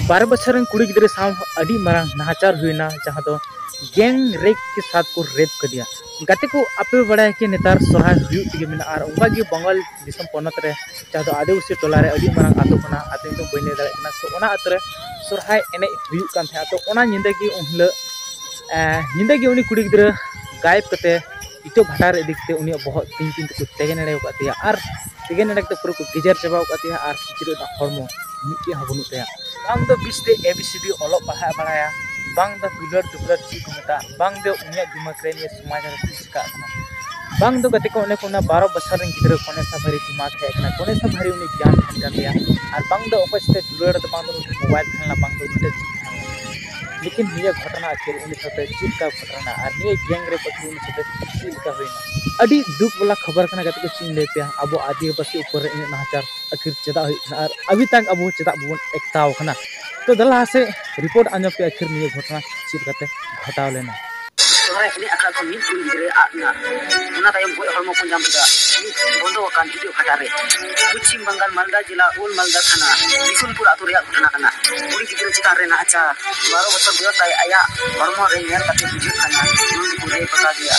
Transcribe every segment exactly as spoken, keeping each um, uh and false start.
ᱵᱟᱨᱚ ᱵᱚᱪᱷᱚᱨ ᱨᱮᱱ ᱠᱩᱲᱤ ᱜᱤᱫᱽᱨᱟᱹ ᱥᱟᱶ ᱟᱹᱰᱤ ᱢᱟᱨᱟᱝ ᱱᱟᱦᱟᱪᱟᱨ ᱦᱩᱭᱱᱟ, ᱡᱟᱦᱟᱸ ᱫᱚ gang rape ᱠᱮ ᱥᱟᱛ ᱠᱚ rape ᱠᱮᱫᱮᱭᱟ᱾ ᱜᱟᱛᱮ ᱠᱚ, ᱟᱯᱮ ᱯᱮ ᱵᱟᱲᱟᱭᱟ ᱠᱤ ᱱᱮᱛᱟᱨ ᱥᱚᱨᱦᱟᱭ ᱦᱩᱭᱩᱜ ᱛᱮᱜᱮ ᱢᱮᱱᱟᱜᱼᱟ, ᱟᱨ ᱚᱱᱠᱟ ᱜᱮ ᱵᱟᱝᱜᱟᱞ ᱫᱤᱥᱚᱢ ᱯᱚᱱᱚᱛ ᱨᱮ, ᱡᱟᱦᱟᱸ ᱫᱚ ᱟᱹᱫᱤᱵᱟᱹᱥᱤ ᱴᱚᱞᱟ ᱨᱮ ᱟᱹᱰᱤ ᱢᱟᱨᱟᱝ ᱟᱛᱳ ᱠᱟᱱᱟ, ᱟᱛᱳ ᱧᱩᱛᱩᱢ ᱵᱟᱹᱧ ᱞᱟᱹᱭ ᱫᱟᱲᱮᱭᱟᱜ ᱠᱟᱱᱟ᱾ So, ᱚᱱᱟ ᱟᱛᱳ ᱨᱮ ᱥᱚᱨᱦᱟᱭ ᱮᱱᱮᱡ ᱦᱩᱭᱩᱜ ᱠᱟᱱ ᱛᱟᱦᱮᱸᱫ᱾ ᱛᱚ, ᱚᱱᱟ ᱧᱤᱫᱟᱹ ᱜᱮ ᱩᱱ ᱦᱤᱞᱳᱜ, ᱮᱸ, ᱧᱤᱫᱟᱹ ᱜᱮ ᱩᱱᱤ ᱠᱩᱲᱤ ᱜᱤᱫᱽᱨᱟᱹ ᱜᱟᱭᱮᱵ ᱠᱟᱛᱮ ᱤᱴᱟᱹ ᱵᱷᱟᱴᱟ ᱨᱮ ᱤᱫᱤ ᱠᱟᱛᱮ ᱩᱱᱤᱭᱟᱜ ᱵᱚᱦᱚᱜ ᱛᱤᱱ ᱛᱤᱱ ᱛᱮᱠᱚ ᱛᱮᱜᱮᱱ ᱮᱲᱮ ᱟᱠᱟᱫ ᱛᱮᱭᱟ, ᱟᱨ ᱛᱮᱜᱮᱱ ᱮᱲᱮ ᱠᱟᱛᱮ ᱯᱩᱨᱟᱹ ᱠᱚ ᱜᱮᱡᱮᱨ ᱪᱟᱵᱟ ᱟᱠᱟᱫ ᱛᱮᱭᱟ, ᱟᱨ ᱠᱤᱪᱨᱤᱡ ᱨᱮᱱᱟᱜ ᱦᱚᱲᱢᱚ ᱢᱤᱫᱴᱮᱡ ᱦᱚᱸ ᱵᱟᱹᱱᱩᱜ ᱛᱟᱭᱟ᱾ ᱵᱟᱝ ᱫᱚ ᱵᱤᱥ ᱛᱮ A B C D ᱚᱞᱚᱜ ᱯᱟᱲᱦᱟᱜ ᱮ ᱵᱟᱲᱟᱭᱟ, ᱵᱟᱝ ᱫᱚ ᱫᱩᱞᱟᱹᱲ ᱫᱩᱯᱞᱟᱹᱲ ᱪᱮᱫ ᱠᱚ ᱢᱮᱛᱟᱜᱼᱟ, ᱵᱟᱝ ᱫᱚ ᱩᱱᱤᱭᱟᱜ ᱫᱤᱢᱟᱜᱽ ᱨᱮ ᱱᱤᱭᱟᱹ ᱥᱚᱢᱟᱡᱽ ᱨᱮ ᱪᱮᱫ ᱪᱤᱠᱟᱹᱜ ᱠᱟᱱᱟ, ᱵᱟᱝ ᱫᱚ ᱜᱟᱛᱮ ᱠᱚ, ᱚᱱᱮ ᱠᱚ ᱚᱱᱟ ᱵᱟᱨᱚ ᱵᱚᱪᱷᱚᱨ ᱨᱮᱱ ᱜᱤᱫᱽᱨᱟᱹ ᱠᱚᱱᱮ ᱥᱟ ᱵᱷᱟᱹᱨᱤ ᱫᱤᱢᱟᱜᱽ ᱦᱮᱡ ᱟᱠᱟᱱᱟ, ᱠᱚᱱᱮ ᱥᱟ ᱵᱷᱟᱹᱨᱤ ᱩᱱᱤ ᱜᱮᱭᱟᱱ ᱛᱟᱦᱮᱱ ᱠᱟᱱ ᱛᱟᱭᱟ, ᱟᱨ ᱵᱟᱝ ᱫᱚ ᱚᱠᱚᱭ ᱥᱟᱛᱮ ᱫᱩᱞᱟᱹᱲ ᱫᱚ, ᱵᱟᱝ ᱫᱚ ᱩᱱᱤ ᱴᱷᱮᱱ ᱢᱳᱵᱟᱭᱤᱞ ᱛᱟᱦᱮᱸ ᱞᱮᱱᱟ, ᱵᱟᱝ ᱫᱚ ᱩᱱᱤ ᱴᱷᱮᱱ ᱪᱮᱫ ᱛᱟᱦᱮᱸ ᱞᱮᱱᱟ᱾ ᱞᱮᱠᱤᱱ ᱱᱤᱭᱟᱹ ᱜᱷᱚᱴᱚᱱᱟ ᱟᱹᱠᱷᱤᱨ ᱩᱱᱤ ᱥᱟᱛᱮ ᱪᱮᱫ ᱞᱮᱠᱟ ᱜᱷᱚᱴᱚᱱᱟ ᱟᱨ ᱱᱤᱭᱟᱹ gang rape ᱟᱹᱠᱷᱤᱨ ᱩᱱᱤ ᱥᱟᱛᱮ ᱪᱮᱫ ᱞᱮᱠᱟ ᱦᱩᱭᱱᱟ? ᱟᱹᱰᱤ ᱫᱩᱠ ᱵᱟᱞᱟ ᱠᱷᱚᱵᱚᱨ ᱠᱟᱱᱟ ᱜᱟᱛᱮ ᱠᱚ, ᱪᱮᱫ ᱤᱧ ᱞᱟᱹᱭ ᱟᱯᱮᱭᱟ, ᱟᱵᱚ ᱟᱹᱫᱤᱵᱟᱹᱥᱤ ᱩᱯᱚᱨ ᱨᱮ ᱤᱱᱟᱹᱜ ᱱᱟᱦᱟᱪᱟᱨ ᱟᱹᱠᱷᱤᱨ ᱪᱮᱫᱟᱜ ᱦᱩᱭᱩᱜ ᱠᱟᱱᱟ ᱟᱨ ᱟᱹᱵᱤ ᱛᱟᱠ ᱟᱵᱚ ᱪᱮᱫᱟᱜ ᱵᱚᱱ ᱮᱠᱛᱟᱣ ᱠᱟᱱᱟ? ᱛᱚ ᱫᱮᱞᱟ ᱥᱮ report ᱟᱸᱡᱚᱢ ᱯᱮ ᱟᱹᱠᱷᱤᱨ ᱱᱤᱭᱟᱹ ᱜᱷᱚᱴᱚᱱᱟ ᱪᱮᱫ ᱞᱮᱠᱟᱛᱮ ᱜᱷᱚᱴᱟᱣ ᱞᱮᱱᱟ᱾ ᱥᱚᱦᱨᱟᱭ ᱮᱱᱮᱡ ᱟᱠᱷᱲᱟ ᱠᱷᱚᱱ ᱢᱤᱫ ᱠᱩᱲᱤ ᱜᱤᱫᱽᱨᱟᱹ ᱟᱫ ᱮᱱᱟ᱾ ᱚᱱᱟ ᱛᱟᱭᱚᱢ ᱜᱚᱡ ᱦᱚᱲᱢᱚ ᱠᱚ ᱧᱟᱢ ᱠᱮᱫᱟ ᱢᱤᱫ ᱵᱚᱱᱫᱚ ᱟᱠᱟᱱ ᱤᱴᱟᱹ ᱵᱷᱟᱴᱟ ᱨᱮ᱾ ᱯᱚᱪᱷᱤᱢ ᱵᱟᱝᱜᱟᱞ ᱢᱟᱞᱫᱟ ᱡᱮᱞᱟ ᱳᱞ ᱢᱟᱞᱫᱟ ᱛᱷᱟᱱᱟ ᱵᱤᱥᱩᱱᱯᱩᱨ ᱟᱹᱛᱩ ᱨᱮᱭᱟᱜ ᱜᱷᱚᱴᱚᱱᱟ ᱠᱟᱱᱟ᱾ ᱠᱩᱲᱤ ᱜᱤᱫᱽᱨᱟᱹ ᱪᱮᱛᱟᱱ ᱨᱮ ᱱᱟᱦᱟᱪᱟᱨ᱾ ᱵᱟᱨᱚ ᱵᱚᱪᱷᱚᱨ ᱵᱚᱭᱚᱥ ᱛᱟᱭ ᱟᱭᱟᱜ ᱦᱚᱲᱢᱚ ᱨᱮ ᱧᱮᱞ ᱠᱟᱛᱮ ᱵᱩᱡᱷᱟᱹᱜ ᱠᱟᱱᱟ ᱱᱩᱭ ᱫᱚᱠᱚ rape ᱟᱠᱟᱫᱮᱭᱟ,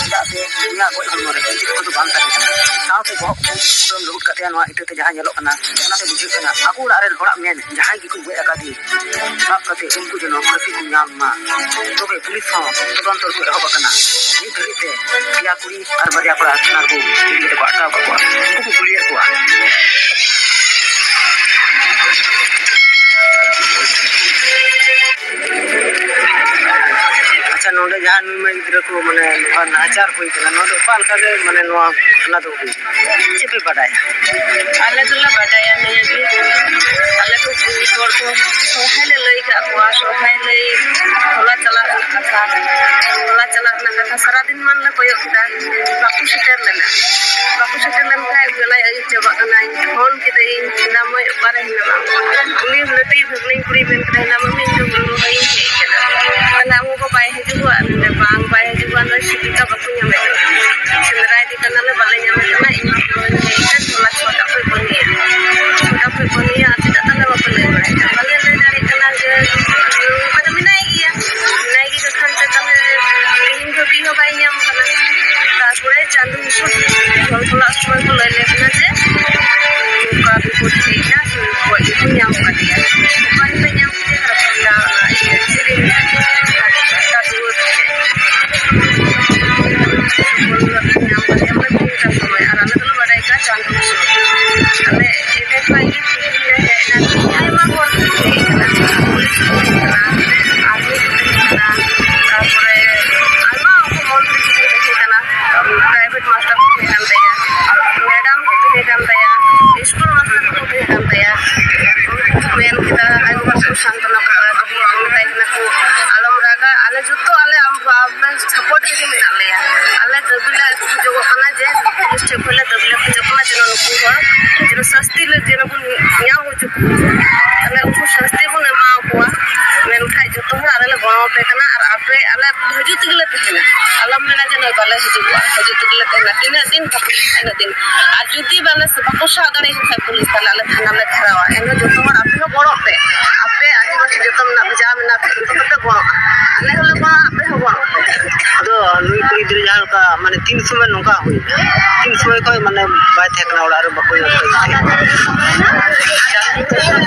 ᱪᱮᱫᱟᱜ ᱥᱮ ᱩᱱᱤᱭᱟᱜ ᱜᱚᱡ ᱦᱚᱲᱢᱚ ᱨᱮ ᱠᱤᱪᱨᱤᱡ ᱠᱚᱫᱚ ᱵᱟᱝ ᱛᱟᱦᱮᱸ ᱠᱟᱱᱟ᱾ ᱥᱟᱶᱛᱮ ᱵᱚᱦᱚᱜ ᱠᱚ ᱠᱩᱴᱟᱹᱢ ᱞᱟᱹᱦᱩᱫ ᱠᱟᱛᱮ ᱱᱚᱣᱟ ᱤᱴᱟᱹ ᱛᱮ ᱡᱟᱦᱟᱸ ᱧᱮᱞᱚᱜ ᱠᱟᱱᱟ, ᱚᱱᱟᱛᱮ ᱵᱩᱡᱷᱟᱹᱜ ᱠᱟᱱᱟ ᱟᱠᱚ ᱚᱲᱟᱜ ᱨᱮᱱ ᱦᱚᱲᱟᱜ ᱢᱮᱱ ᱡᱟᱦᱟᱸᱭ ᱜᱮᱠᱚ ᱜᱚᱡ ᱟᱠᱟᱫᱮ ᱥᱟᱵ ᱠᱟᱛᱮ ᱩᱱᱠᱩ ᱡᱮᱱᱚ ᱯᱷᱟᱹᱥᱤ ᱠᱚ ᱧᱟᱢ ᱢᱟ᱾ ᱛᱚᱵᱮ ᱯᱩᱞᱤᱥ ᱦᱚᱸ ᱛᱚᱫᱚᱱᱛᱚ ᱠᱚ ᱮᱦᱚᱵ ᱟᱠᱟᱱᱟ᱾ ᱱᱤᱛ ᱫᱷᱟᱹᱵᱤᱡ ᱛᱮ ᱯᱮᱭᱟ ᱠᱩᱲᱤ ᱟᱨ ᱵᱟᱨᱭᱟ ᱠᱚᱲᱟ ᱛᱷᱟᱱᱟ ᱨᱮᱠᱚ ᱤᱫᱤ ᱠᱟᱛᱮ ᱠᱚ ᱟᱴᱠᱟᱣ ᱟᱠᱟᱫ ᱠᱚᱣᱟ᱾ ᱩᱱᱠᱩ ᱠᱚ ᱠᱩᱞᱤᱭᱮᱫ ᱠᱚᱣᱟ᱾ ᱟᱪᱪᱷᱟ, ᱱᱚᱰᱮ ᱡᱟᱦᱟᱸ ᱱᱩᱭ ᱢᱟᱹᱭ ᱜᱤᱫᱽᱨᱟᱹ ᱠᱚ ᱢᱟᱱᱮ ᱱᱚᱝᱠᱟ ᱱᱟᱦᱟᱪᱟᱨ ᱦᱩᱭ ᱠᱟᱱᱟ, ᱱᱚᱣᱟ ᱫᱚ ᱚᱠᱟ ᱞᱮᱠᱟ ᱨᱮ ᱢᱟᱱᱮ ᱱᱚᱣᱟ ᱜᱷᱚᱴᱚᱱᱟ ᱫᱚ ᱦᱩᱭ ᱠᱟᱱᱟ? ᱪᱮᱫ ᱯᱮ ᱵᱟᱰᱟᱭᱟ? ᱟᱞᱮ ᱫᱚᱞᱮ ᱵᱟᱰᱟᱭᱟ ᱱᱤᱭᱟᱹ ᱜᱮ, ᱟᱞᱮ ᱠᱚ ᱠᱩᱲᱤ ᱦᱚᱲ ᱠᱚ ᱥᱚᱨᱦᱟᱭ ᱞᱮ ᱞᱟᱹᱭ ᱠᱟᱜ ᱠᱚᱣᱟ, ᱥᱚᱨᱦᱟᱭ ᱞᱟᱹᱭ ᱦᱚᱞᱟ ᱪᱟᱞᱟᱜ ᱨᱮᱱᱟᱜ ᱠᱟᱛᱷᱟ, ᱦᱚᱞᱟ ᱪᱟᱞᱟᱜ ᱨᱮᱱᱟᱜ ᱠᱟᱛᱷᱟ ᱥᱟᱨᱟᱫᱤᱱ ᱢᱟᱱ ᱞᱮ ᱠᱚᱭᱚᱜ ᱠᱮᱫᱟ, ᱵᱟᱠᱚ ᱥᱮᱴᱮᱨ ᱞᱮᱱᱟ᱾ ᱵᱟᱠᱚ ᱥᱮᱴᱮᱨ ᱞᱮᱱ ᱠᱷᱟᱡ ᱵᱮᱞᱟᱭ ᱟᱹᱭᱩᱵ ᱪᱟᱵᱟᱜ ᱠᱟᱱᱟ᱾ ᱯᱷᱳᱱ ᱠᱮᱫᱟᱹᱧ, ᱢᱮᱱᱫᱟ, "ᱢᱟᱹᱭ, ᱚᱠᱟᱨᱮ ᱦᱮᱱᱟᱢᱟ?" ᱩᱱᱤ ᱞᱟᱹᱴᱩᱭ ᱵᱷᱟᱹᱜᱽᱱᱟᱹᱧ ᱠᱩᱲᱤᱭ ᱢᱮᱱ ᱠᱮᱫᱟ, ᱦᱮᱱᱟ ᱢᱟᱹᱢᱤ, ᱤᱧ ᱫᱚ ᱦᱩᱲᱩ ᱨᱚᱦᱚᱭᱤᱧ ᱦᱮᱡ ᱠᱟᱱᱟ᱾ ᱢᱮᱱᱫᱟ, "ᱟᱢ ᱜᱚᱜᱚ ᱵᱟᱭ ᱦᱤᱡᱩᱜᱚᱜᱼᱟ?" ᱢᱮᱱᱫᱟ, "ᱵᱟᱝ, ᱵᱟᱭ ᱦᱤᱡᱩᱜᱚᱜᱼᱟ, ᱱᱚᱜᱼᱚᱭ ᱥᱩᱵᱤᱫᱟ ᱵᱟᱠᱚ ᱧᱟᱢᱮᱫ ᱠᱟᱱᱟ, ᱥᱮᱸᱫᱽᱨᱟ ᱤᱫᱤ ᱠᱟᱱᱟᱞᱮ, ᱵᱟᱞᱮ ᱧᱟᱢᱮ ᱠᱟᱱᱟ, ᱤᱧ ᱢᱟ ᱦᱩᱲᱩᱧ ᱦᱮᱡ ᱠᱟᱱ, ᱦᱚᱞᱟ ᱪᱷᱚᱴᱟ ᱠᱷᱚᱡ ᱵᱟᱹᱱᱩᱭᱟ, ᱪᱷᱚᱴᱟ ᱠᱷᱚᱡ ᱵᱟᱹᱱᱩᱭᱟ, ᱟᱨ ᱪᱮᱫᱟᱜ ᱛᱟᱞᱮ ᱵᱟᱯᱮ ᱞᱟᱹᱭ ᱵᱟᱲᱟᱭᱮᱫᱟ?" ᱵᱟᱞᱮ ᱞᱟᱹᱭ ᱫᱟᱲᱮᱭᱟᱜᱼᱟ᱾ ᱟᱫᱚ ᱩᱱᱠᱩ ᱡᱷᱚᱞ ᱴᱚᱞᱟ ᱥᱚᱢᱚᱭ ᱠᱚ ᱞᱟᱹᱭ ᱞᱮ ᱠᱟᱱᱟ ᱡᱮ ᱱᱚᱝᱠᱟ ᱵᱤᱯᱚᱫ ᱦᱮᱡ ᱮᱱᱟ, ᱜᱚᱡ ᱠᱚ ᱧᱟᱢ ᱠᱟᱫᱮᱭᱟ᱾ ᱚᱠᱟ ᱨᱮᱯᱮ ᱧᱟᱢ ᱠᱮᱫᱮᱭᱟ? ᱚᱱᱟ ᱤᱭᱟᱹ ᱪᱤᱞᱤ ᱢᱮᱱᱟᱜ ᱠᱚᱣᱟ? ᱚᱱᱟ ᱫᱩᱣᱟᱹᱨ ᱨᱮ᱾ ᱧᱟᱢ ᱠᱟᱫᱮᱭᱟ ᱵᱚᱞᱮ ᱛᱤᱱᱴᱟ ᱥᱚᱢᱚᱭ, ᱟᱨ ᱟᱞᱮ ᱫᱚᱞᱮ ᱵᱟᱰᱟᱭ ᱠᱟᱜᱼᱟ ᱪᱟᱸᱫᱚ ᱦᱟᱹᱥᱩᱨ᱾ ᱟᱞᱮ ᱮᱱᱮ ᱠᱷᱚᱱ ᱜᱮ ᱴᱷᱤᱠ ᱞᱮ ᱦᱮᱡ ᱮᱱᱟ᱾ ᱟᱭᱢᱟ ᱦᱚᱲ ᱠᱚ ᱦᱮᱡ ᱠᱟᱱᱟ, ᱯᱩᱞᱤᱥ ᱠᱚ ᱦᱮᱡ ᱠᱟᱱᱟ, ᱟᱨᱢᱤ ᱠᱚ ᱦᱮᱡ ᱠᱟᱱᱟ, ᱛᱟᱨᱯᱚᱨᱮ ᱟᱭᱢᱟ ᱩᱱᱠᱩ ᱢᱚᱱᱛᱨᱤ ᱠᱚ ᱦᱮᱡ ᱠᱟᱱᱟ, ᱯᱨᱟᱭᱵᱷᱮᱴ ᱢᱟᱥᱴᱟᱨ ᱠᱚ ᱛᱟᱦᱮᱸ ᱠᱟᱱ ᱛᱟᱭᱟ, ᱢᱮᱰᱟᱢ ᱠᱚ ᱛᱟᱦᱮᱸ ᱠᱟᱱ ᱛᱟᱭᱟ, ᱥᱠᱩᱞ ᱢᱟᱥᱴᱟᱨ ᱠᱚ ᱛᱟᱦᱮᱸ ᱠᱟᱱ ᱛᱟᱭᱟ᱾ ᱩᱱᱠᱩ ᱠᱚ ᱢᱮᱱ ᱠᱮᱫᱟ, ᱟᱭᱳ ᱵᱟᱵᱟ ᱠᱚ ᱥᱟᱱᱛᱚᱱᱟ ᱠᱚ ᱢᱮᱛᱟᱭ ᱠᱟᱱᱟ ᱠᱚ, "ᱟᱞᱚᱢ ᱨᱟᱜᱟ, ᱟᱞᱮ ᱡᱚᱛᱚ ᱟᱞᱮ ᱟᱢ ᱟᱯᱮ ᱥᱟᱯᱳᱨᱴ ᱨᱮᱜᱮ ᱢᱮᱱᱟᱜ ᱞᱮᱭᱟ᱾ ᱟᱞᱮ ᱫᱟᱹᱵᱤ ᱞᱮ ᱠᱷᱚᱡᱚᱜᱚᱜ ᱠᱟᱱᱟ ᱡᱮ ᱯᱩᱞᱤᱥ ᱴᱷᱮᱱ ᱠᱷᱚᱱ ᱞᱮ ᱫᱟᱹᱵᱤ ᱞᱮ ᱠᱷᱚᱡᱚᱜ ᱠᱟᱱᱟ ᱡᱮᱱᱚ ᱱᱩᱠᱩ ᱦᱚᱲ ᱡᱮᱱᱚ ᱥᱟᱹᱥᱛᱤ ᱞᱮ ᱡᱮᱱᱚ ᱵᱚᱱ ᱧᱟᱢ ᱦᱚᱪᱚ ᱠᱚᱣᱟ᱾ ᱛᱟᱦᱞᱮ ᱩᱱᱠᱩ ᱥᱟᱹᱥᱛᱤ ᱵᱚᱱ ᱮᱢᱟ ᱠᱚᱣᱟ, ᱢᱮᱱᱠᱷᱟᱡ ᱡᱚᱛᱚ ᱦᱚᱲ ᱟᱞᱮ ᱞᱮ ᱜᱚᱲᱚ ᱟᱯᱮ ᱠᱟᱱᱟ ᱟᱨ ᱟᱯᱮ ᱟᱞᱮ ᱦᱤᱡᱩᱜ ᱛᱮᱜᱮ ᱞᱮ ᱛᱟᱦᱮᱱᱟ᱾ ᱟᱞᱚᱢ ᱢᱮᱱᱟ ᱡᱮ ᱱᱚᱜᱼᱚᱭ ᱵᱟᱞᱮ ᱦᱤᱡᱩᱜᱚᱜᱼᱟ, ᱦᱤᱡᱩᱜ ᱛᱮᱜᱮ ᱞᱮ ᱛᱟᱦᱮᱱᱟ᱾ ᱛᱤᱱᱟᱹᱜ ᱫᱤᱱ ᱵᱟᱠᱚ ᱦᱤᱡᱩᱜᱼᱟ, ᱤᱱᱟᱹᱜ ᱫᱤᱱ᱾ ᱟᱨ ᱡᱩᱫᱤ ᱵᱟᱞᱮ ᱵᱟᱠᱚ ᱥᱟᱵ ᱫᱟᱲᱮᱭᱟᱠᱚ ᱠᱷᱟᱡ ᱯᱩᱞᱤᱥ, ᱛᱟᱦᱞᱮ ᱟᱞᱮ ᱛᱷᱟᱱᱟ ᱞᱮ ᱜᱷᱮᱨᱟᱣᱟ᱾ ᱮᱱᱦᱚᱸ ᱡᱚᱛᱚ ᱦᱚᱲ ᱟᱯᱮ ᱦᱚᱸ ᱜᱚᱲᱚᱜ ᱯᱮ, ᱟᱯᱮ ᱟᱹᱫᱤᱵᱟᱹᱥᱤ ᱡᱚᱛᱚ ᱢᱮᱱᱟᱜ ᱯᱮ, ᱡᱟ ᱢᱮᱱᱟᱜ ᱯᱮ, ᱡᱚᱛᱚ ᱦᱚᱲ ᱯᱮ ᱜᱚᱲᱚᱜᱼᱟ᱾ ᱟᱞᱮ ᱦᱚᱸᱞᱮ ᱜᱚᱲᱚᱜᱼᱟ, ᱟᱯᱮ ᱦᱚᱸ ᱜᱚᱲᱚᱜ ᱯᱮ᱾ ᱟᱫᱚ ᱱᱩᱭ ᱠᱩᱲᱤ ᱜᱤᱫᱽᱨᱟᱹ ᱡᱟᱦᱟᱸ ᱞᱮᱠᱟ, ᱢᱟᱱᱮ, ᱛᱤᱱ ᱥᱚᱢᱚᱭ ᱱᱚᱝᱠᱟ ᱦᱩᱭᱱᱟ? ᱛᱤᱱ ᱥᱚᱢᱚᱭ ᱠᱷᱚᱱ, ᱢᱟᱱᱮ, ᱵᱟᱭ ᱛᱟᱦᱮᱸ ᱠᱟᱱᱟ ᱚᱲᱟᱜ ᱨᱮ, ᱵᱟᱠᱚ ᱧᱮᱞ ᱠᱟᱫᱮ ᱛᱟᱦᱮᱸᱫ?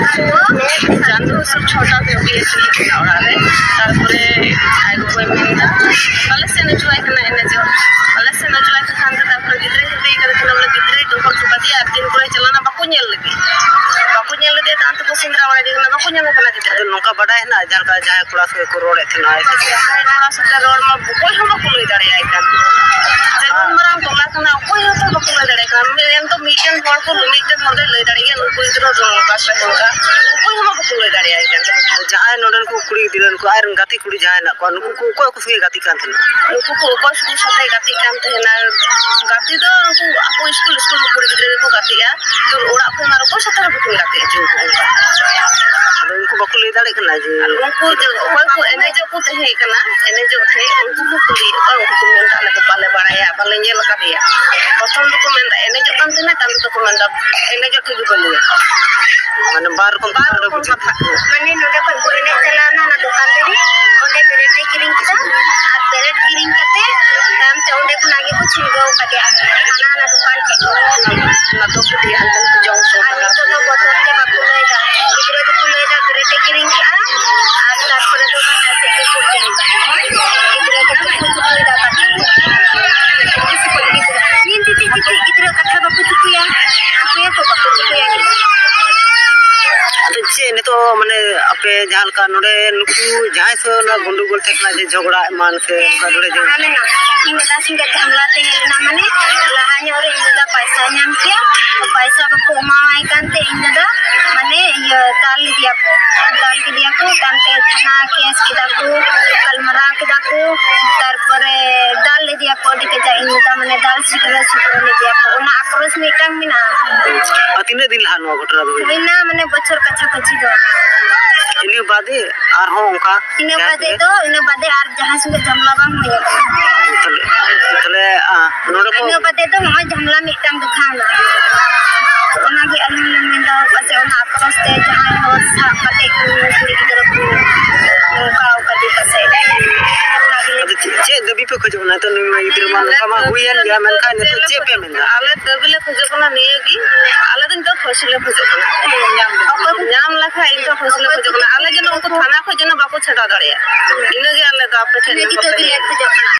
ᱪᱟᱸᱫᱚ ᱦᱟᱹᱥᱩᱨ ᱪᱷᱚᱴᱟ ᱛᱮ ᱩᱱᱤ ᱮ ᱥᱮᱱ ᱠᱟᱱᱟ ᱚᱲᱟᱜ ᱨᱮ᱾ ᱛᱟᱨᱯᱚᱨᱮ ᱟᱡ ᱜᱚᱜᱚᱭ ᱢᱮᱱᱫᱟ, "ᱵᱟᱞᱮ ᱥᱮᱱ ᱦᱚᱪᱚᱣᱟᱭ ᱠᱟᱱᱟ ᱮᱱᱮᱡᱚᱜ, ᱵᱟᱞᱮ ᱥᱮᱱ ᱦᱚᱪᱚᱣᱟᱭ ᱠᱟᱱ ᱠᱷᱟᱱ ᱫᱚ, ᱛᱟᱨᱯᱚᱨᱮ ᱜᱤᱫᱽᱨᱟᱹᱭ ᱦᱤᱫᱤᱭ ᱠᱟᱫᱮ ᱠᱷᱟᱱ ᱵᱚᱞᱮ ᱜᱤᱫᱽᱨᱟᱹᱭ ᱫᱚᱦᱚ ᱦᱚᱴᱚ ᱠᱟᱫᱮᱭᱟ, ᱟᱨ ᱛᱤᱱ ᱠᱚᱨᱮ ᱪᱟᱞᱟᱣᱱᱟ ᱵᱟᱠᱚ ᱧᱮᱞ ᱞᱮᱫᱮ, ᱵᱟᱠᱚ ᱧᱮᱞ ᱞᱮᱫᱮᱭᱟ, ᱛᱟᱭᱚᱢ ᱛᱮᱠᱚ ᱥᱮᱸᱫᱽᱨᱟ ᱵᱟᱲᱟᱭᱮᱫᱮ ᱠᱟᱱᱟ, ᱵᱟᱠᱚ ᱧᱟᱢᱮ ᱠᱟᱱᱟ ᱜᱤᱫᱽᱨᱟᱹ᱾" ᱟᱫᱚ ᱱᱚᱝᱠᱟ ᱵᱟᱰᱟᱭ ᱦᱮᱱᱟᱜᱼᱟ, ᱡᱟᱦᱟᱸ ᱞᱮᱠᱟ ᱡᱟᱦᱟᱸᱭ ᱠᱚᱲᱟ ᱥᱚᱸᱜᱮ ᱠᱚ ᱨᱚᱲᱮᱫ ᱛᱟᱦᱮᱱᱟ, ᱟᱡ ᱛᱮᱜᱮ᱾ ᱡᱟᱦᱟᱸᱭ ᱠᱚᱲᱟ ᱥᱟᱛᱮ ᱨᱚᱲ ᱢᱟ ᱚᱠᱚᱭ ᱦᱚᱸ ᱵᱟᱠᱚ ᱞᱟᱹᱭ ᱫᱟᱲᱮᱭᱟᱭ ᱠᱟᱱ᱾ ᱡᱮ ᱱᱩᱱ ᱢᱟᱨᱟᱝ ᱴᱚᱞᱟ ᱠᱟᱱᱟ, ᱚᱠᱚᱭ ᱦᱚᱸ ᱛᱚ ᱵᱟᱠᱚ ᱞᱟᱹᱭ ᱫᱟᱲᱮᱭᱟᱭ ᱠᱟᱱᱟ᱾ ᱢᱤᱫ, ᱮᱱ ᱛᱚ ᱢᱤᱫᱴᱮᱱ ᱦᱚᱲ ᱠᱚ, ᱢᱤᱫᱴᱮᱱ ᱦᱚᱲ ᱫᱚᱭ ᱞᱟᱹᱭ ᱫᱟᱲᱮᱭᱟᱜ ᱜᱮᱭᱟ, ᱱᱩᱠᱩ ᱜᱤᱫᱽᱨᱟᱹ ᱫᱚ ᱱᱚᱝᱠᱟ ᱥᱮ ᱱᱚᱝᱠᱟ, ᱚᱠᱚᱭ ᱦᱚᱸ ᱵᱟᱠᱚ ᱞᱟᱹᱭ ᱫᱟᱲᱮᱭᱟᱭ ᱠᱟᱱ᱾ ᱡᱟᱦᱟᱸᱭ ᱱᱚᱰᱮᱱ ᱠᱚ ᱠᱩᱲᱤ ᱜᱤᱫᱽᱨᱟᱹ, ᱱᱩᱠᱩ ᱟᱡᱨᱮᱱ ᱜᱟᱛᱮ ᱠᱩᱲᱤ ᱡᱟᱦᱟᱸᱭ ᱦᱮᱱᱟᱜ ᱠᱚᱣᱟ, ᱱᱩᱠᱩ ᱠᱚ ᱚᱠᱚᱭ ᱠᱚ ᱥᱚᱸᱜᱮ ᱜᱟᱛᱮᱜ ᱠᱟᱱ ᱛᱟᱦᱮᱱᱟ? ᱱᱩᱠᱩ ᱠᱚ ᱚᱠᱚᱭ ᱥᱚᱸᱜᱮ ᱥᱟᱛᱮ ᱜᱟᱛᱮᱜ ᱠᱟᱱ ᱛᱟᱦᱮᱱᱟ, ᱜᱟᱛᱮ ᱫᱚ ᱩᱱᱠᱩ ᱟᱠᱚ ᱥᱠᱩᱞ, ᱥᱠᱩᱞ ᱠᱩᱲᱤ ᱜᱤᱫᱽᱨᱟᱹ ᱜᱮᱠᱚ ᱜᱟᱛᱮᱜᱼᱟ᱾ ᱛᱚ ᱚᱲᱟᱜ ᱠᱷᱚᱱ ᱟᱨ ᱚᱠᱚᱭ ᱥᱟᱛᱮ ᱦᱚᱸ ᱵᱟᱠᱤᱱ ᱜᱟᱛᱮ ᱦᱚᱪᱚ ᱟᱠᱚ ᱚᱱᱠᱟ᱾ ᱟᱫᱚ ᱩᱱᱠᱩ ᱵᱟᱠᱚ ᱞᱟᱹᱭ ᱫᱟᱲᱮᱭᱟᱜ ᱠᱟᱱᱟ ᱡᱮ ᱟᱨ ᱩᱱᱠᱩ ᱡᱮ ᱚᱠᱚᱭ ᱠᱚ ᱮᱱᱮᱡᱚᱜ ᱠᱚ ᱛᱟᱦᱮᱸ ᱠᱟᱱᱟ, ᱮᱱᱮᱡᱚᱜ ᱛᱟᱦᱮᱸ, ᱩᱱᱠᱩ ᱠᱚ ᱠᱩᱞᱤᱭᱮᱫ ᱠᱚᱣᱟ, ᱩᱱᱠᱩ ᱠᱚ ᱢᱮᱱᱫᱟ, "ᱟᱞᱮ ᱫᱚ ᱵᱟᱞᱮ ᱵᱟᱲᱟᱭᱟ, ᱵᱟᱞᱮ ᱧᱮᱞ ᱟᱠᱟᱫᱮᱭᱟ᱾" ᱯᱨᱚᱛᱷᱚᱢ ᱫᱚᱠᱚ ᱢᱮᱱᱫᱟ ᱮᱱᱮᱡᱚᱜ ᱠᱟᱱ ᱛᱟᱦᱮᱱᱟ, ᱛᱟᱭᱚᱢ ᱫᱚᱠᱚ ᱢᱮᱱᱫᱟ ᱮᱱᱮᱡᱚᱜ ᱴᱷᱤᱠ ᱜᱮ ᱵᱟᱹᱱᱩᱭᱟ᱾ ᱢᱟᱱᱮ ᱵᱟᱨ ᱨᱚᱠᱚᱢ ᱵᱟᱨ ᱠᱟᱛᱷᱟ ᱨᱚᱠᱚᱢ ᱵᱩᱡᱷᱟᱹᱜ ᱠᱟᱛᱷᱟ᱾ ᱢᱟᱱᱮ ᱱᱚᱰᱮ ᱠᱷᱚᱱ ᱠᱚ ᱮᱱᱮᱡ ᱪᱟᱞᱟᱣ ᱮᱱᱟ, ᱚᱱᱟ ᱫᱚᱠᱟᱱ ᱨᱮ, ᱚᱸᱰᱮ ᱵᱮᱨᱮᱴ ᱮ ᱠᱤᱨᱤᱧ ᱠᱮᱫᱟ, ᱟᱨ ᱵᱮᱨᱮᱴ ᱠᱤᱨᱤᱧ ᱠᱟᱛᱮ ᱛᱟᱭᱚᱢ ᱛᱮ ᱚᱸᱰᱮ ᱠᱷᱚᱱᱟᱜ ᱜᱮᱠᱚ ᱪᱷᱤᱱᱜᱟᱹᱣ ᱠᱟᱫᱮᱭᱟ᱾ ᱟᱫᱚ ᱠᱚ ᱞᱟᱹᱭᱟ ᱟᱞᱮ ᱫᱚ ᱡᱚᱢ ᱥᱚᱝ ᱟᱨ ᱠᱟᱱᱟ᱾ ᱱᱤᱛᱚᱜ ᱫᱚ ᱵᱚᱛᱚᱨ ᱛᱮ ᱵᱟᱠᱚ ᱞᱟᱹᱭᱫᱟ᱾ ᱜᱤᱫᱽᱨᱟᱹ ᱫᱚᱠᱚ ᱞᱟᱹᱭᱫᱟ ᱜᱟᱹᱰᱤ ᱛᱮ ᱠᱤᱨᱤᱧ ᱠᱮᱜᱼᱟ, ᱟᱨ ᱛᱟᱨᱯᱚᱨᱮ ᱫᱚ ᱜᱷᱟᱴᱟ ᱥᱮᱫ ᱜᱮᱠᱚ ᱠᱤᱨᱤᱧ ᱠᱟᱜᱼᱟ᱾ ᱜᱤᱫᱽᱨᱟᱹ ᱫᱚ ᱵᱟᱠᱚ ᱪᱩᱯᱩᱭᱮᱫᱟ ᱠᱟᱛᱷᱟ᱾ ᱱᱤᱛ ᱡᱩᱫᱤ ᱡᱩᱫᱤ ᱜᱤᱫᱽᱨᱟᱹ ᱠᱟᱛᱷᱟ ᱵᱟᱠᱚ ᱪᱩᱯᱩᱭᱟ, ᱪᱩᱯᱩᱭᱟ ᱠᱚ ᱵᱟᱠᱚ ᱪᱩᱯᱩᱭᱟ ᱜᱤᱫᱽᱨᱟᱹ᱾ ᱟᱫᱚ ᱪᱮᱫ ᱱᱤᱛᱚᱜ ᱢᱟᱱᱮ ᱟᱯᱮ ᱡᱟᱦᱟᱸ ᱞᱮᱠᱟ ᱱᱚᱰᱮ ᱱᱩᱠᱩ ᱡᱟᱦᱟᱸᱭ ᱥᱟᱶ ᱚᱱᱟ ᱜᱚᱱᱰᱳᱜᱳᱞ ᱛᱟᱦᱮᱸ ᱠᱟᱱᱟ, ᱡᱮ ᱡᱷᱚᱜᱽᱲᱟ ᱮᱢᱟᱱ ᱥᱮ ᱚᱱᱠᱟ ᱞᱟᱹᱲᱦᱟᱹᱭ ᱡᱷᱚᱜᱽᱲᱟ? ᱦᱮᱸ, ᱤᱧ ᱫᱟᱫᱟ ᱥᱚᱸᱜᱮ ᱡᱷᱟᱢᱞᱟ ᱛᱟᱦᱮᱸ ᱞᱮᱱᱟ, ᱢᱟᱱᱮ ᱞᱟᱦᱟ ᱧᱚᱜ ᱨᱮ ᱤᱧ ᱫᱟᱫᱟ ᱯᱚᱭᱥᱟ ᱧᱟᱢ ᱠᱮᱭᱟ, ᱯᱚᱭᱥᱟ ᱵᱟᱠᱚ ᱮᱢᱟᱣᱟᱭ ᱠᱟᱱᱛᱮ ᱤᱧ ᱫᱟᱫᱟ ᱢᱟᱱᱮ ᱤᱭᱟᱹ ᱫᱟᱞ ᱞᱮᱫᱮᱭᱟ ᱠᱚ, ᱫᱟᱞ ᱠᱮᱫᱮᱭᱟ ᱠᱚ, ᱛᱟᱭᱚᱢᱛᱮ ᱛᱷᱟᱱᱟ ᱠᱮᱥ ᱠᱮᱫᱟ ᱠᱚ, ᱜᱟᱞᱢᱟᱨᱟᱣ ᱠᱮᱫᱟ ᱠᱚ, ᱛᱟᱨᱯᱚᱨᱮ ᱫᱟᱞ ᱞᱮᱫᱮᱭᱟ ᱠᱚ ᱟᱹᱰᱤ ᱠᱟᱡᱟᱠ ᱤᱧ ᱫᱟᱫᱟ, ᱢᱟᱱᱮ ᱫᱟᱞ ᱪᱷᱤᱴᱨᱟᱹ ᱪᱷᱤᱴᱨᱟᱹ ᱞᱮᱫᱮᱭᱟ ᱠᱚ, ᱚᱱᱟ ᱟᱠᱨᱳᱥ ᱢᱤᱫᱴᱟᱝ ᱢᱮᱱᱟᱜᱼᱟ᱾ ᱟᱨ ᱛᱤᱱᱟᱹᱜ ᱫᱤᱱ ᱞᱟᱦᱟ ᱱᱚᱣᱟ ᱜᱷᱚᱴᱚᱱᱟ ᱫᱚ ᱦᱩᱭ ᱞᱮᱱᱟ? ᱦᱩᱭᱱᱟ ᱢᱟᱱᱮ ᱵᱚᱪᱷᱚᱨ ᱠᱟᱪᱷᱟ ᱠᱟᱪᱷᱤ ᱫᱚ᱾ ᱤᱱᱟᱹ ᱵᱟᱫᱮ ᱟᱨᱦᱚᱸ ᱚᱱᱠᱟ ᱤᱱᱟᱹ ᱡᱟᱦᱟᱸ ᱵᱟᱫᱮ ᱛᱤᱱᱟᱹᱜ ᱫᱚ, ᱤᱱᱟᱹ ᱵᱟᱫᱮ ᱟᱨ ᱡᱟᱦᱟᱸ ᱥᱚᱸᱜᱮ ᱡᱷᱟᱢᱞᱟ ᱵᱟᱝ ᱦᱩᱭ ᱟᱠᱟᱱᱟ᱾ ᱛᱟᱦᱞᱮ, ᱛᱟᱦᱞᱮ, ᱟ, ᱱᱚᱰᱮ ᱠᱚ ᱤᱱᱟᱹ ᱵᱟᱫᱮ ᱫᱚ ᱱᱚᱜᱼᱚᱭ ᱡᱷᱟᱢᱞᱟ ᱢᱤᱫᱴᱟᱝ ᱫᱮᱠᱷᱟᱣᱱᱟ᱾ ᱚᱱᱟᱜᱮ ᱟᱹᱞᱤᱧ ᱞᱤᱧ ᱢᱮᱱᱫᱟ, ᱯᱟᱪᱮᱫ ᱚᱱᱟ ᱟᱠᱨᱳᱥ ᱛᱮ ᱡᱟᱦᱟᱸᱭ ᱦᱚᱲ ᱥᱟᱵ ᱠᱟᱛᱮ ᱠᱚ ᱠᱩᱲᱤ ᱜᱤᱫᱽᱨᱟᱹ ᱠᱚ ᱱᱚᱝᱠᱟ ᱠᱟᱫᱮ ᱯᱟᱥᱮᱡ᱾ ᱚᱱᱟ ᱜᱮᱞᱤᱧ ᱟᱫᱚ ᱪᱮᱫ, ᱪᱮᱫ ᱫᱟᱹᱵᱤ ᱯᱮ ᱠᱷᱚᱡᱚᱜ ᱠᱟᱱᱟ? ᱱᱤᱛᱚᱜ ᱱᱩᱭ ᱢᱟᱹᱭ ᱜᱤᱫᱽᱨᱟᱹ ᱢᱟ ᱱᱚᱝᱠᱟ ᱢᱟ ᱦᱩᱭᱮᱱ ᱜᱮᱭᱟ, ᱢᱮᱱᱠᱷᱟᱱ ᱱᱤᱛᱚᱜ ᱪᱮᱫ ᱯᱮ ᱢᱮᱱᱫᱟ? ᱟᱞᱮ ᱫᱟᱹᱵᱤ ᱞᱮ ᱠᱷᱚᱡᱚᱜ ᱠᱟᱱᱟ ᱱᱤᱭᱟᱹ ᱜᱮ, ᱟᱞᱮ ᱫᱚ ᱱᱤᱛᱚᱜ ᱯᱷᱟᱹᱥᱤ ᱞᱮ ᱠᱷᱚᱡᱚᱜ ᱠᱟᱱᱟ᱾ ᱧᱟᱢ ᱞᱮᱠᱷᱟᱡ ᱱᱤᱛᱚᱜ ᱯᱷᱟᱹᱥᱤ ᱞᱮ ᱠᱷᱚᱡᱚᱜ ᱠᱟᱱᱟ᱾ ᱟᱞᱮ ᱡᱮᱱᱚ ᱩᱱᱠᱩ ᱛᱷᱟᱱᱟ ᱠᱷᱚᱡ ᱡᱮᱱᱚ ᱵᱟᱠᱚ ᱪᱷᱟᱰᱟᱣ ᱫᱟᱲᱮᱭᱟᱜ, ᱤᱱᱟᱹᱜᱮ ᱟᱞᱮ ᱫᱚ ᱟᱯᱮ ᱴᱷᱮᱱ ᱱᱮᱦᱚᱨ ᱛᱟᱦᱮᱸ᱾